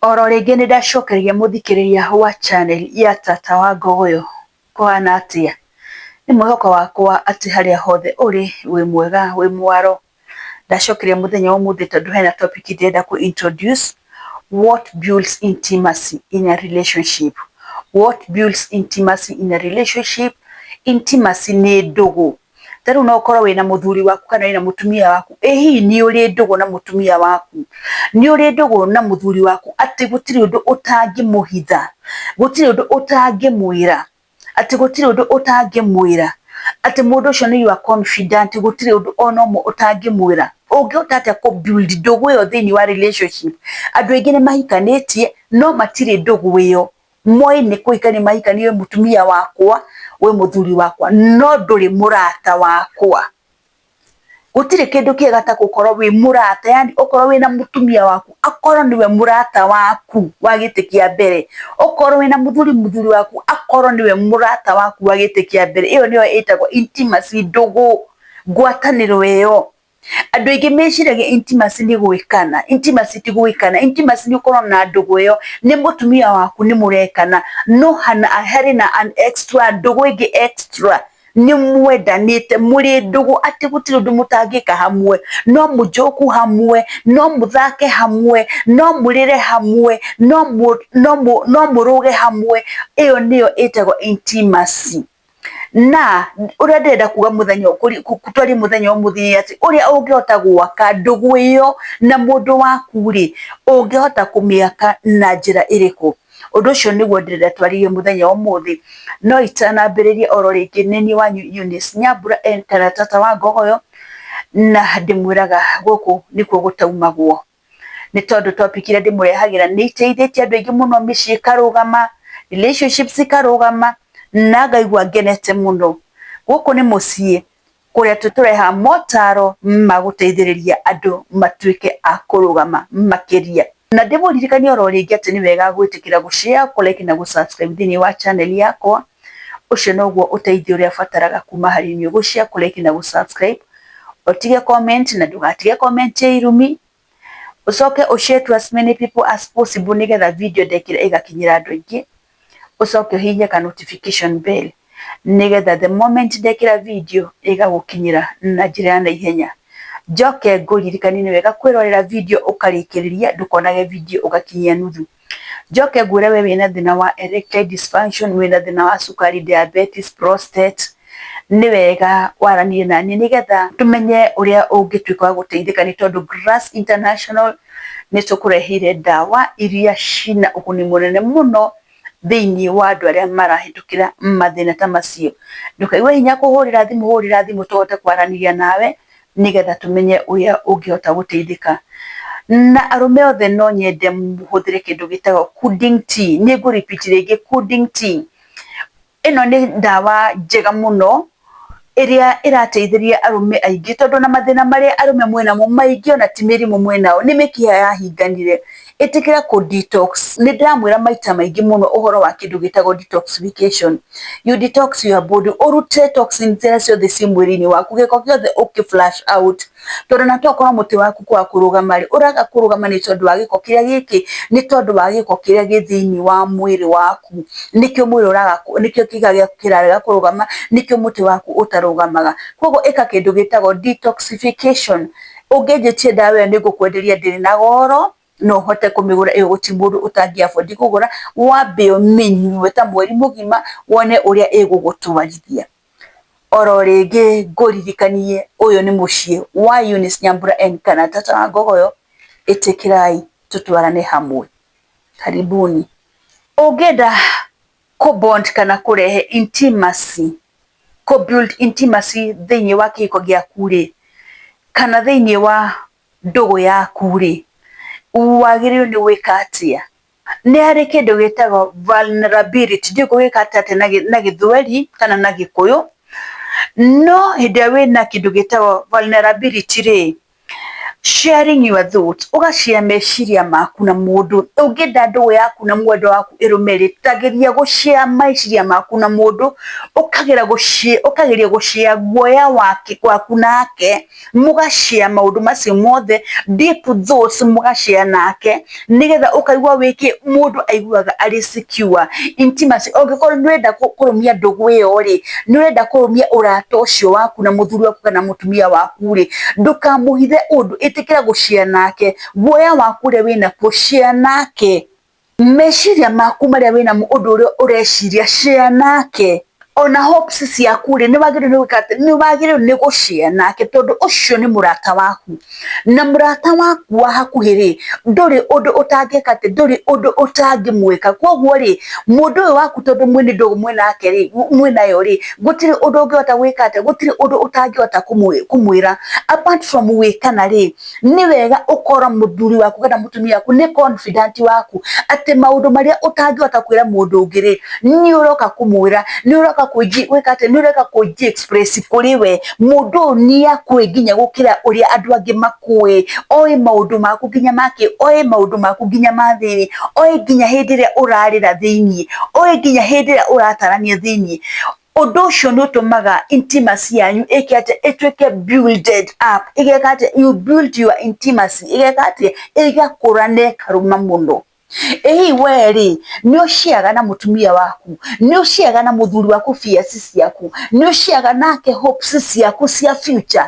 Oro rĩngĩ nĩ ndacokeria mũthikĩrĩria wa channel ya Tata wa Ngogoyo, kũhana atĩa? Nĩ mwĩhoko wakwa atĩ harĩa hothe ũrĩ wĩ mwega wĩ mwaro. Ndacokeria mũthenya wa ũmũthĩ tondũ hena topic ndĩrenda kũ introduce, what builds intimacy in a relationship? What builds intimacy in a relationship? Intimacy nĩ ndũgũ. Ta rĩu no ũkorwo wĩna mũthuri waku kana wĩna mũtumia waku, ĩ hihi nĩ ũrĩ ndũgũ na mũtumia waku? Nĩ ũrĩ ndũgũ na mũthuri waku atĩ gũtirĩ ũndũ ũtangĩmũhitha, gũtirĩ ũndũ ũtangĩmwĩra, atĩ gũtirĩ ũndũ ũtangĩmwĩra, atĩ mũndũ ũcio nĩ your confidant, gũtirĩ ũndũ ona ũmwe ũtangĩmwĩra. Ũngĩhota atĩa kũ build ndũgũ ĩyo thĩinĩ wa relationship? Andũ aingĩ nĩ mahikanĩtie no matirĩ ndũgũ ĩyo. Moĩ nĩ kũhikania mahikania, wĩ mũtumia wakwa, wĩ mũthuri wakwa, no ndũrĩ mũrata wakwa. Gũtirĩ kĩndũ kĩega ta gũkorwo wĩ mũrata, yani ũkorwo wĩna mũtumia waku, akorwo nĩwe mũrata waku wa gĩtĩ kĩa mbere, ũkorwo wĩna mũthuri, mũthuri waku akorwo nĩwe mũrata waku wa gĩtĩ kĩa mbere. Ĩyo nĩyo ĩtagwo intimacy, ndũgũ, ngwatanĩro ĩyo. Andũ aingĩ meciragia intimacy nĩ gwĩkana. Intimacy ti gwĩkana, intimacy nĩ ũkorwo na ndũgũ ĩyo, nĩ mũtumia waku nĩ mũrekana, no harĩ na an extra ndũgũ ĩngĩ extra, nĩ mwendanĩte, mũrĩ ndũgũ atĩ gũtirĩ ũndũ mũtangĩka hamwe, no mũnjoku hamwe, no mũthake hamwe, no mũrĩre hamwe, no mũrũge hamwe. Ĩyo nĩyo ĩtagwo intimacy. Na ũrĩa ndĩrenda kuga mũthenya twarie mũthenya wa ũmũthĩ nĩ atĩ ũrĩa ũngĩhota gwaka ndũgũ ĩyo na mũndũ waku rĩ, ũngĩhota kũmĩaka na njĩra ĩrĩkũ? Ũndũ ũcio nĩguo ndĩrenda twarĩrie mũthenya wa ũmũthĩ. No itanambĩrĩria oro rĩngĩ, nĩ niĩ wanyu Eunice Nyambura kana Tata wa Ngogoyo, na ndĩmwĩraga gũkũ nĩkuo gũtaumagwo, nĩ tondũ topic iria ndĩmũrehagĩra nĩ iteithĩtie andũ aingĩ mũno, mĩciĩ ĩkarũgama, relationships ikarũgama, na ngaigua ngenete mũno. Gũkũ nĩ mũciĩ kũrĩa tũrehaga motaro ma gũteithĩrĩria andũ matuĩke a kũrũgama makĩria. Na ndĩmũririkanie oro rĩngĩ atĩ nĩ wega gwĩtĩkĩra gũ share, kũ like na gũ subscribe thĩinĩ wa channel yakwa. Ũcio noguo ũteithio ũrĩa bataraga kuma harĩ inyuĩ, gũ share, kũ like na gũ subscribe. Ũtige comment na ndũgatige comment ya irumi, ũcoke ũ share to as many people as possible nĩgetha video ndekĩra ĩgakinyĩra andũ aingĩ. Ũcoke ũhihinye ka notification bell nĩgetha the moment ndekĩra video ĩgagũkinyĩra na njĩra ya naihenya. Njoke ngũririkanie nĩ wega kwĩrorera video ũkarĩkĩrĩria, ndũkonage video ũgakinyia nuthu. Njoke ngwĩre we wĩna thĩna wa erectile dysfunction, wĩna thĩna wa cukari, diabetes, prostate, nĩ wega waranire naniĩ nĩgetha tũmenye ũrĩa ũngĩtuĩka wa gũteithĩka, nĩ tondũ Grass International nĩ tũkũreheire ndawa iria cina ũguni mũnene mũno thĩinĩ wa andũ arĩa marahĩtũkĩra mathĩna ta macio. Ndũkaigue hinya kũhũrĩra thimũ, hũrĩra thimũ tũhote kwaranĩria nawe nĩgetha tũmenye ũrĩa ũngĩhota gũteithĩka. Na arũme othe no nyende mũhũthĩre kĩndũ gĩtagwo Kuding tea. Nĩ ngũ repeat rĩngĩ, Kuding tea. Ĩno nĩ ndawa njega mũno ĩrĩa ĩrateithĩrĩria arũme aingĩ, tondũ na mathĩna marĩa arũme mwĩnamo maingĩ ona ti mĩrimũ mwĩnao, nĩ mĩkiha yahinganire. Ĩtĩkĩra kũ detox. Nĩ ndĩramwĩra maita maingĩ mũno ũhoro wa kĩndũ gĩtagwo detoxification. You detox your body, ũrute toxins iria ciothe ciĩ mwĩrĩ-inĩ waku, gĩko gĩothe ũkĩ flush out, tondũ na tokorwo mũtĩ waku kwaga kũrũgama rĩ, ũraga kũrũgama nĩ tondũ wa gĩko kĩrĩa gĩkĩ, nĩ tondũ wa gĩko kĩrĩa gĩ thĩinĩ wa mwĩrĩ waku, nĩkĩo mwĩrĩ ũraga, nĩkĩo kĩga gĩaku kĩrarega kũrũgama, nĩkĩo mũtĩ waku ũtarũgamaga. Koguo ĩka kĩndũ gĩtagwo detoxification. Ũngĩnjĩtie ndawa ĩyo nĩ ngũkwenderia ndĩrĩ na goro, no ũhote kũmĩgũra ĩyo, gũtirĩ mũndũ ũtangĩ afford kũgũra. Wambe ũmĩnyue ta mweri mũgima wone ũrĩa ĩgũgũtwarithia. Oro rĩngĩ ngũririkanie ũyũ nĩ mũciĩ wa Eunice Nyambura N kana Tata wa Ngogoyo, ĩtĩkĩrai tũtwarane hamwe. Karibuni. Ũngĩenda kũ bond kana kũrehe intimacy, kũ build intimacy thĩinĩ wa kĩhiko gĩaku rĩ, kana thĩinĩ wa ndũgũ yaku rĩ, wagĩrĩirwo nĩ gwĩka atĩa? Nĩ harĩ kĩndũ gĩtagwo vulnerability, ndiũĩ ngũgĩka atĩa na Gĩthweri kana na Gĩkũyũ, no hĩndĩ ĩrĩa wĩna kĩndũ gĩtagwo vulnerability rĩ, Sharing your thoughts, ũgashare meciria maku na mũndũ. Ũngĩenda ndũgũ yaku na mwendwa waku ĩrũme rĩ, tageria gũshare meciria maku na mũndũ, ũkageria gũshare guoya waku nake, mũgashare maũndũ macio mothe, deep thoughts mũgashare nake, nĩgetha ũkaigua wĩkĩ, mũndũ aiguaga arĩ secure. Intimacy, ũngĩkorwo nĩ ũrenda kũrũmia ndũgũ ĩyo rĩ, nĩ ũrenda kũrũmia ũrata ũcio waku na mũthuri waku kana mũtumia waku rĩ, ndũkamũhithe ũndũ, ĩtĩkĩra gũshare nake, guoya waku ũrĩa wĩnaguo share nake, meciria maku marĩa wĩnamo ũndũ ũrĩa ũreciria share nake, ona hopes ciaku rĩ, nĩ wagĩrĩirwo nĩ gwĩka atĩ, nĩ wagĩrĩirwo nĩ gũshare nake tondũ ũcio nĩ mũrata waku, na mũrata waku wa hakuhĩ rĩ, ndũrĩ ũndũ ũtangĩka atĩ, ndũrĩ ũndũ ũtangĩmwĩka, koguo rĩ, mũndũ ũyũ waku tondũ mwĩna ndũgũ mwĩnake rĩ, mwĩnayo rĩ, gũtirĩ ũndũ ũngĩhota gwĩka atĩ, gũtirĩ ũndũ ũtangĩhota kũmwĩra apart from gwĩkana rĩ, nĩ wega ũkorwo mũthuri waku kana mũtumia waku nĩ confidant waku, atĩ maũndũ marĩa ũtangĩhota kwĩra mũndũ ũngĩ rĩ, nĩ ũroka kũmwĩra, nĩ ũroka gwĩka atĩ, nĩ ũroka kũji express kũrĩ we, mũndũ ũyũ nĩ akũĩ nginya gũkĩra ũrĩa andũ angĩ makũĩ, oĩ maũndũ maku nginya make, oĩ maũndũ maku nginya ma thĩinĩ, oĩ nginya hĩndĩ ĩrĩa ũrarĩra thĩinĩ, oĩ nginya hĩndĩ ĩrĩa ũratarania thĩinĩ. Ũndũ ũcio nĩ ũtũmaga intimacy yanyu ĩke atĩa, ĩtuĩke builded up, ĩgeka atĩa, you build your intimacy, ĩgeka atĩa, ĩgakũra na ĩkarũma mũno. Ĩ hihi we rĩ, nĩ ũshareaga na mũtumia waku, nĩ ũshareaga na mũthuri waku fears ciaku, nĩ ũshareaga nake hopes ciaku cia future?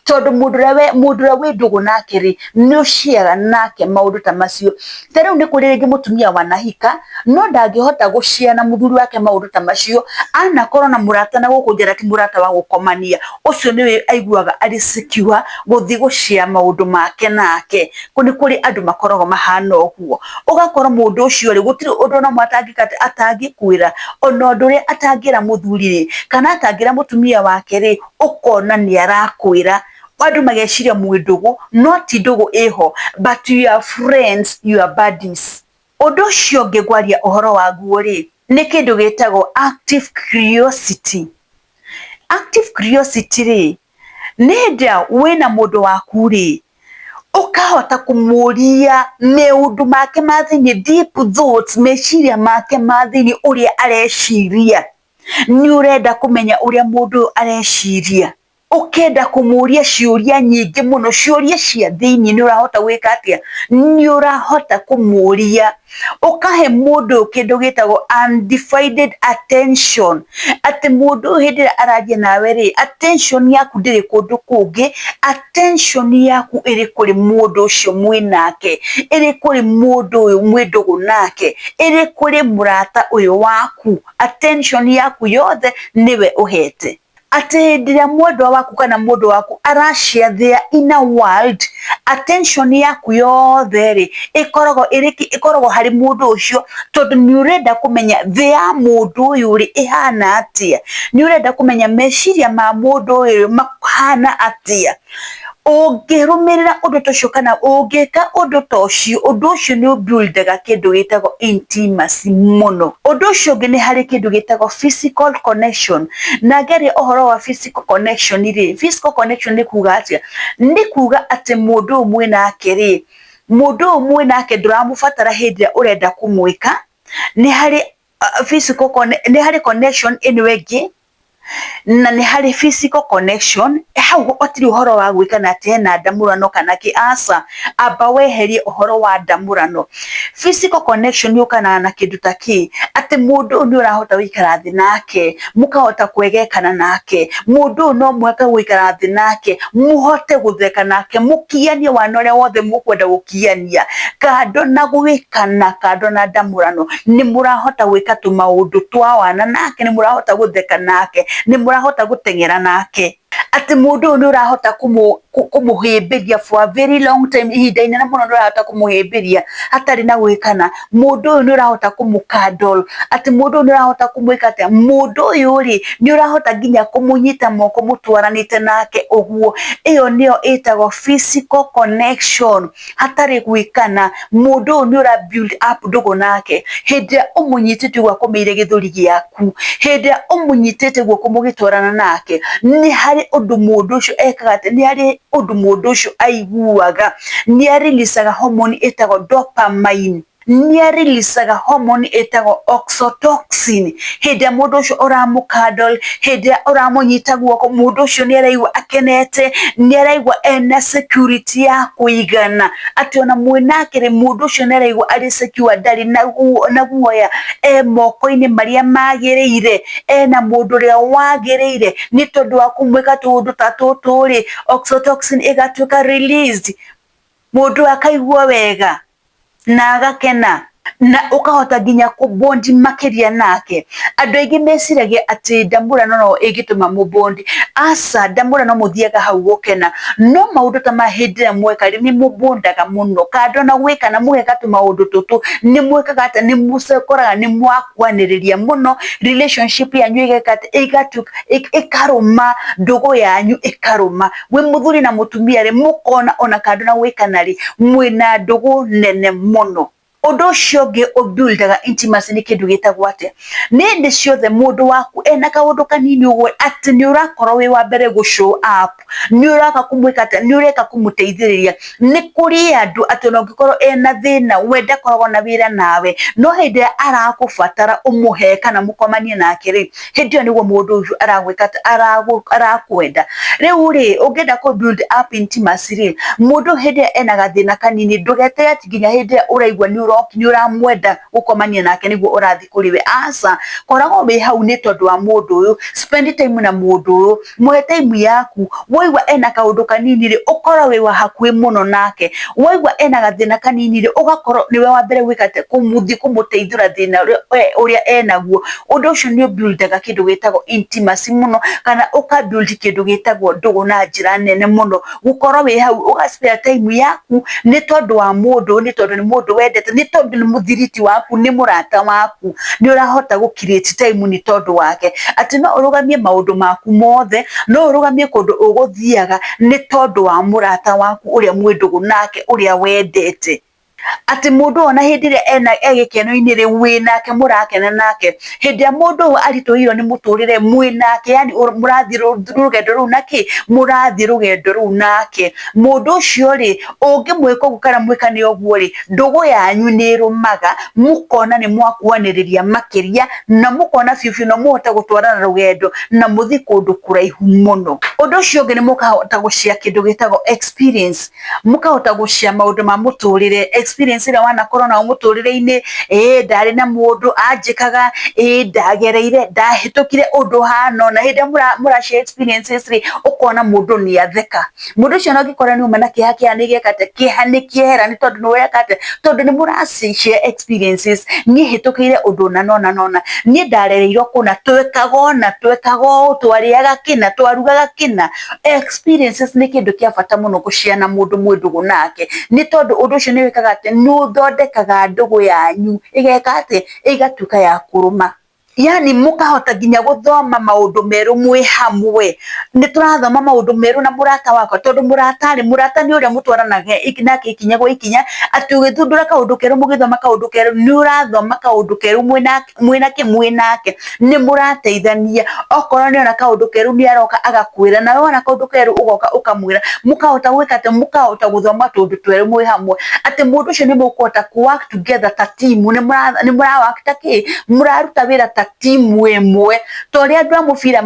Tondũ mũndũ ũrĩa wĩ ndũgũ nake rĩ, nĩ ũshareaga nake maũndũ ta macio. Ta rĩu nĩ kũrĩ rĩngĩ mũtumia wanahika, no ndangĩhota gũshare na mũthuri wake maũndũ ta macio, anakorwo na mũrata na gũkũ nja na ti mũrata wa gũkomania, ũcio nĩwe aiguaga arĩ secure gũthiĩ gũshare maũndũ make nake. Nĩ kũrĩ andũ makoragwo mahana ũguo, ũgakora mũndũ ũcio rĩ, gũtirĩ ũndũ ona ũmwe atangĩkwĩra, ona ũndũ ũrĩa atangĩra mũthuri rĩ, kana atangĩra mũtumia wake rĩ, ũkona nĩ arakwĩra. Andũ mageciria mwĩ ndũgũ, no ti ndũgũ ĩho, but you are friends, you are buddies. Ũndũ ũcio ũngĩ ngwaria ũhoro waguo rĩ, nĩ kĩndũ gĩtagwo active curiosity. Active curiosity rĩ, nĩ hĩndĩ ĩrĩa wĩna mũndũ waku rĩ, ũkahota kũmũria maũndũ make ma thĩinĩ, deep thoughts, meciria make ma thĩinĩ ũrĩa areciria. Nĩ ũrenda kũmenya ũrĩa mũndũ ũyũ areciria, ũkenda kũmũria ciũria nyingĩ mũno, ciũria cia thĩinĩ nĩ ũrahota gwĩka atĩa, nĩ ũrahota kũmũria, ũkahe mũndũ ũyũ kĩndũ gĩtagwo undivided attention, atĩ mũndũ ũyũ hĩndĩ ĩrĩa araria nawe rĩ, attention yaku ndĩrĩ kũndũ kũngĩ, attention yaku ĩrĩ kũrĩ mũndũ ũcio mwĩnake, ĩrĩ kũrĩ mũndũ ũyũ mwĩ ndũgũ nake, ĩrĩ kũrĩ mũrata ũyũ waku, attention yaku yothe nĩwe ũhete. Atĩ hĩndĩ ĩrĩa mwendwa waku kana mũndũ waku arashare their inner world, attention yaku yothe rĩ, ĩkoragwo ĩrĩ kĩ, ĩkoragwo harĩ mũndũ ũcio, tondũ nĩ ũrenda kũmenya thĩ ya mũndũ ũyũ rĩ, ĩhana atĩa, nĩ ũrenda kũmenya meciria ma mũndũ ũyũ mahana atĩa. Ũngĩrũmĩrĩra ũndũ ta ũcio kana ũngĩka ũndũ ta ũcio, ũndũ ũcio nĩ ũbuildaga kĩndũ gĩtagwo intimacy mũno. Ũndũ ũcio ũngĩ nĩ harĩ kĩndũ gĩtagwo physical connection, na ngĩaria ũhoro wa physical connection rĩ, physical connection nĩ kuga atĩa? Nĩ kuga atĩ mũndũ ũyũ mwĩnake rĩ, mũndũ ũyũ mwĩnake ndũramũbatara hĩndĩ ĩrĩa ũrenda kũmwĩka, nĩ harĩ physical nĩ harĩ connection ĩno ĩngĩ, na nĩ harĩ physical connection, hau hatirĩ ũhoro wa gwĩkana atĩ hena ndamũrano kana kĩ, aca, amba weherie ũhoro wa ndamũrano. Physical connection yũkanaga na kĩndũ ta kĩ, atĩ mũndũ ũyũ nĩ ũrahota gũikara thĩ nake, mũkahota kwegekana nake, mũndũ ũyũ no mũhote gũikara thĩ nake, mũhote gũtheka nake, mũkianie wana ũrĩa wothe mũkwenda gũkiania, kando na gwĩkana, kando na ndamũrano, nĩ mũrahota gwĩka tũmaũndũ twa wana nake, nĩ mũrahota gũtheka nake, nĩ mũrahota gũteng'era nake. Atĩ mũndũ ũyũ nĩ ũrahota kũmũhĩmbĩria for a very long time, ihinda inene mũno nĩ ũrahota kũmũhĩmbĩria hatarĩ na gwĩkana, mũndũ ũyũ nĩ ũrahota kũmũcuddle, atĩ mũndũ ũyũ nĩ ũrahota kũmwĩka atĩa, mũndũ ũyũ rĩ, nĩ ũrahota nginya kũmũnyita moko mũtwaranĩte nake ũguo, ĩyo nĩyo ĩtagwo physical connection, hatarĩ gwĩkana, mũndũ ũyũ nĩ ũra build up ndũgũ nake, hĩndĩ ĩrĩa ũmũnyitĩte ũguo akomeire gĩthũri gĩaku, hĩndĩ ĩrĩa ũmũnyitĩte guoko mũgĩtwarana nake, nĩ harĩ ũndũ mũndũ ũcio ekaga atĩ, nĩ harĩ Ũndũ mũndũ ũcio aiguaga, nĩ areleasaga hormone ĩtagwo dopamine, nĩ areleasaga hormone ĩtagwo oxytocin. Hĩndĩ ĩrĩa mũndũ ũcio ũramũ cuddle, hĩndĩ ĩrĩa ũramũnyita guoko, mũndũ ũcio nĩ araigua akenete, nĩ araigua ena security ya kũigana, atĩ ona mwĩnake rĩ, mũndũ ũcio nĩ araigua arĩ secure, ndarĩ na guoya, e moko-inĩ marĩa magĩrĩire, ena mũndũ ũrĩa wagĩrĩire, nĩ tondũ wa kũmwĩka tũũndũ ta tũtũ rĩ, oxytocin ĩgatuĩka released, mũndũ akaigua wega na agakena na ũkahota nginya kũ-bond makĩria nake. Andũ aingĩ meciragia atĩ ndamũrano no ĩngĩtũma mũ-bond. Aca, ndamũrano mũthiaga hau gũkena, no maũndũ ta maya hĩndĩ ĩrĩa mweka rĩ, nĩ mũ-bondaga mũno. Kando na gwĩkana mũgeka tũmaũndũ tũtũ, nĩ mwĩkaga atĩa, nĩ mũkoraga nĩ mwakwanĩrĩria mũno, relationship yanyu ĩgeka atĩa, ĩgatuĩka ĩkarũma, ndũgũ yanyu ĩkarũma. Wĩ mũthuri na mũtumia rĩ, mũkona ona kando na gwĩkana rĩ, mwĩna ndũgũ nene mũno. Ũndũ ũcio ũngĩ ũ-buildaga intimacy nĩ kĩndũ gĩtagwo atĩa, nĩ hĩndĩ ciothe mũndũ waku ena kaũndũ kanini ũguo atĩ nĩ ũrakorwo wĩ wa mbere gũ show up, nĩ ũroka kũmwĩka atĩa, nĩ ũreka kũmũteithĩrĩria. Nĩ kũrĩ andũ atĩ ona ũngĩkorwo ena thĩna, we ndakoragwo na wĩra nawe, no hĩndĩ ĩrĩa arakũbatara ũmũhe kana mũkomanie nake rĩ, hĩndĩ ĩyo nĩguo mũndũ ũcio aragwĩka atĩa, arakwenda. Rĩu rĩ, ũngĩenda kũ build up intimacy rĩ, mũndũ hĩndĩ ĩrĩa ena gathĩna kanini, ndũgeterere atĩ nginya hĩndĩ ĩrĩa ũraigua nĩ ũramwenda gũkomania nake nĩguo ũrathiĩ kũrĩ we, aca, koragwo wĩ hau nĩ tondũ wa mũndũ ũyũ, spend time na mũndũ ũyũ, mũhe time yaku, waigua ena kaũndũ kanini rĩ, ũkorwo wĩ wa hakuhĩ mũno nake, waigua ena gathĩna kanini rĩ, ũgakorwo nĩwe wa mbere gwĩka atĩa, kũmũthiĩ kũmũteithũra thĩna ũrĩa enaguo. Ũndũ ũcio nĩ ũ-buildaga kĩndũ gĩtagwo intimacy mũno, kana ũka build kĩndũ gĩtagwo ndũgũ na njĩra nene mũno, gũkorwo wĩ hau ũga spare time yaku nĩ tondũ wa mũndũ, nĩ tondũ nĩ mũndũ wendete, nĩ tondũ nĩ mũthiriti waku, nĩ mũrata waku, nĩ ũrahota gũ create time nĩ tondũ wake, atĩ no ũrũgamie maũndũ maku mothe, no ũrũgamie kũndũ ũgũthiaga nĩ tondũ wa mũrata waku ũrĩa mwĩ ndũgũ nake, ũrĩa wendete. Atĩ mũndũ ona hĩndĩ ĩrĩa ena e gĩkeno-inĩ rĩ, wĩ nake mũrakena nake. Hĩndĩ ĩrĩa mũndũ ũyũ aritũhĩirwo nĩ mũtũrĩre mwĩ nake, yani mũrathiĩ rũgendo rũu nakĩ, mũrathiĩ rũgendo rũu nake. Mũndũ ũcio rĩ, ũngĩmwĩka ũguo kana mwĩkane ũguo rĩ, ndũgũ yanyu nĩ ĩrũmaga, mũkona nĩ mwakwanĩrĩria makĩria, na mũkona biũ biũ no mũhote gũtwarana rũgendo na mũthiĩ kũndũ kũraihu mũno. Ũndũ ũcio ũngĩ nĩ mũkahota gũ-share kĩndũ gĩtagwo experience, mũkahota gũ-share maũndũ ma mũtũrĩre, experience ĩrĩa wanakorwo nayo mũtũrĩre-inĩ, ĩĩ ndarĩ na mũndũ anjĩkaga, ĩĩ ndagereire, ndahĩtũkire ũndũ hana ũna. Hĩndĩ ĩrĩa mũra share experiences rĩ, ũkona mũndũ nĩ atheka. Mũndũ ũcio ona angĩkorwo nĩ uma na kĩeha, kĩeha nĩ gĩeka atĩa, kĩeha nĩ kĩehera nĩ tondũ nĩ ũreka atĩa, tondũ nĩ mũra share experiences, niĩ hĩtũkĩire ũndũ ũna na ũna na ũna, niĩ ndarereirwo kũna, twekaga ũna, twekaga ũũ, twarĩaga kĩna, twarugaga kĩna. Experiences nĩ kĩndũ kĩa bata mũno gũ-share na mũndũ mwĩ ndũgũ nake, nĩ tondũ ũndũ ũcio nĩ wĩkaga atĩ, nĩ ũthondekaga ndũgũ yanyu ĩgeka atĩ, ĩgatuĩka ya kũrũma. Yani mũkahota nginya gũthoma maũndũ merũ mwĩ hamwe. Nĩ tũrathoma maũndũ merũ na mũrata wakwa, tondũ mũrata rĩ, mũrata nĩ ũrĩa mũtwaranaga nake ikinya gwa ikinya, atĩ ũgĩthundũra kaũndũ kerũ, mũgĩthoma kaũndũ kerũ, nĩ ũrathoma kaũndũ kerũ mwĩna kĩ, mwĩ nake, nĩ mũrateithania. Okorwo nĩ ona kaũndũ kerũ nĩ aroka agakwĩra, nawe wona kaũndũ kerũ ũgoka ũkamwĩra, mũkahota gwĩka atĩ, mũkahota gũthoma tũũndũ twerũ mwĩ hamwe, atĩ mũndũ ũcio nĩ mũkũhota kũ work together ta team, nĩ mũra work ta kĩ, mũraruta wĩra ta timu ĩmwe, ta ũrĩa andũ a mũbira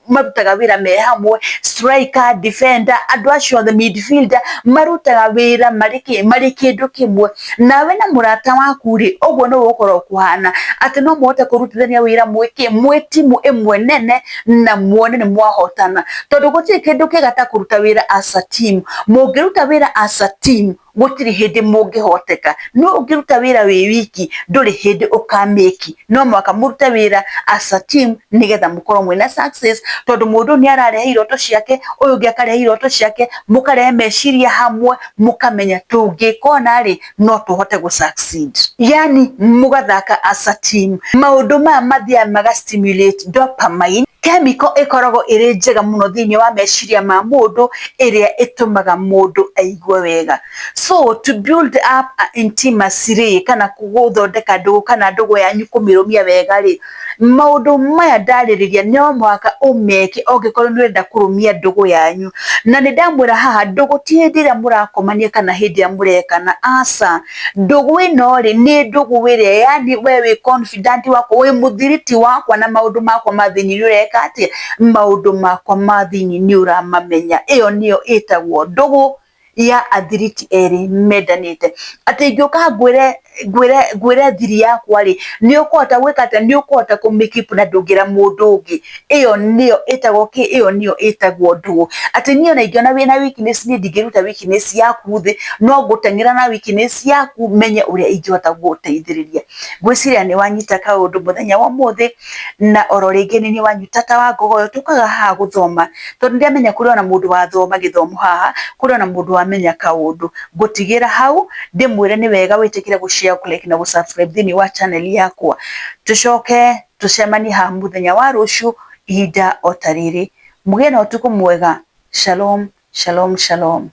marutaga wĩra me hamwe, striker, defender, andũ acio othe midfielder, marutaga wĩra marĩ kĩ, marĩ kĩndũ kĩmwe. Nawe na mũrata waku rĩ, ũguo nĩguo gũkoragwo kũhana, atĩ no mũhote kũrutithania wĩra mwĩ kĩ, mwĩ timu ĩmwe nene, na muone nĩ mwahotana. Tondũ gũtirĩ kĩndũ kĩega ta kũruta wĩra as a team. Mũngĩruta wĩra as a team, gũtirĩ hĩndĩ mũngĩhoteka. No ũngĩruta wĩra wĩ wiki, ndũrĩ hĩndĩ ũkamĩki. No mũhaka mũrute wĩra as a team nĩgetha mũkorwo mwĩna success, tondũ mũndũ nĩ ararehe iroto ciake, ũyũ ũngĩ akarehe iroto ciake, mũkarehe meciria hamwe, mũkamenya tũngĩka ũna rĩ, no tũhote gũ succeed. Yani mũgathaka as a team. Maũndũ maya mathiaga maga stimulate dopamine, Chemical ĩkoragwo ĩrĩ njega mũno thĩinĩ wa meciria ma mũndũ ĩrĩa ĩtũmaga mũndũ aigue wega. So to build up intimacy rĩ, kana gũthondeka ndũgũ kana ndũgũ yanyu kũmĩrũmia wega rĩ, maũndũ maya ndarĩrĩria no mũhaka ũmeke ũngĩkorwo nĩ ũrenda kũrũmia ndũgũ yanyu. Na nĩ ndamwĩra haha ndũgũ ti hĩndĩ ĩrĩa mũrakomania kana hĩndĩ ĩrĩa mũrekana, aca. Ndũgũ ĩno rĩ, nĩ ndũgũ ĩrĩa yani we wĩ confidant wakwa, wĩ mũthiriti wakwa na maũndũ makwa ma thĩinĩ nĩ ũreka atĩa, maũndũ makwa ma thĩinĩ nĩ ũramamenya. Ĩyo nĩyo ĩtagwo ndũgũ ya athiriti erĩ mendanĩte. Atĩ ingĩũka ngwĩre ngwĩre ngwĩre thiri yakwa rĩ, nĩ ũkũhota gwĩka atĩa, nĩ ũkũhota kũmĩ keep na ndũngĩra mũndũ ũngĩ. Ĩyo nĩyo ĩtagwo kĩ? Ĩyo nĩyo ĩtagwo ndũgũ. Atĩ niĩ ona ingĩona wĩna weakness niĩ ndingĩruta weakness yaku thĩ, no ngũteng'era na weakness yaku menye ũrĩa ingĩhota gũgũteithĩrĩria. Ngwĩciria nĩ wanyita kaũndũ mũthenya wa ũmũthĩ, na oro rĩngĩ nĩ niĩ wanyu tata wa Ngogoyo, tũkaga haha gũthoma, tondũ nĩndamenya kũrĩ ona mũndũ wathoma gĩthomo haha, kũrĩ ona mũndũ wamenya kaũndũ. Ngũtigĩra hau, ndĩmwĩre nĩ wega wĩtĩkĩre gũ share, kũ like na gũ subscribe thĩinĩ wa channel yakwa. Tũcoke tũcemanie haha mũthenya wa rũciũ ihinda o ta rĩrĩ. Mũgĩe na ũtukũ mwega. Shalom, shalom, shalom.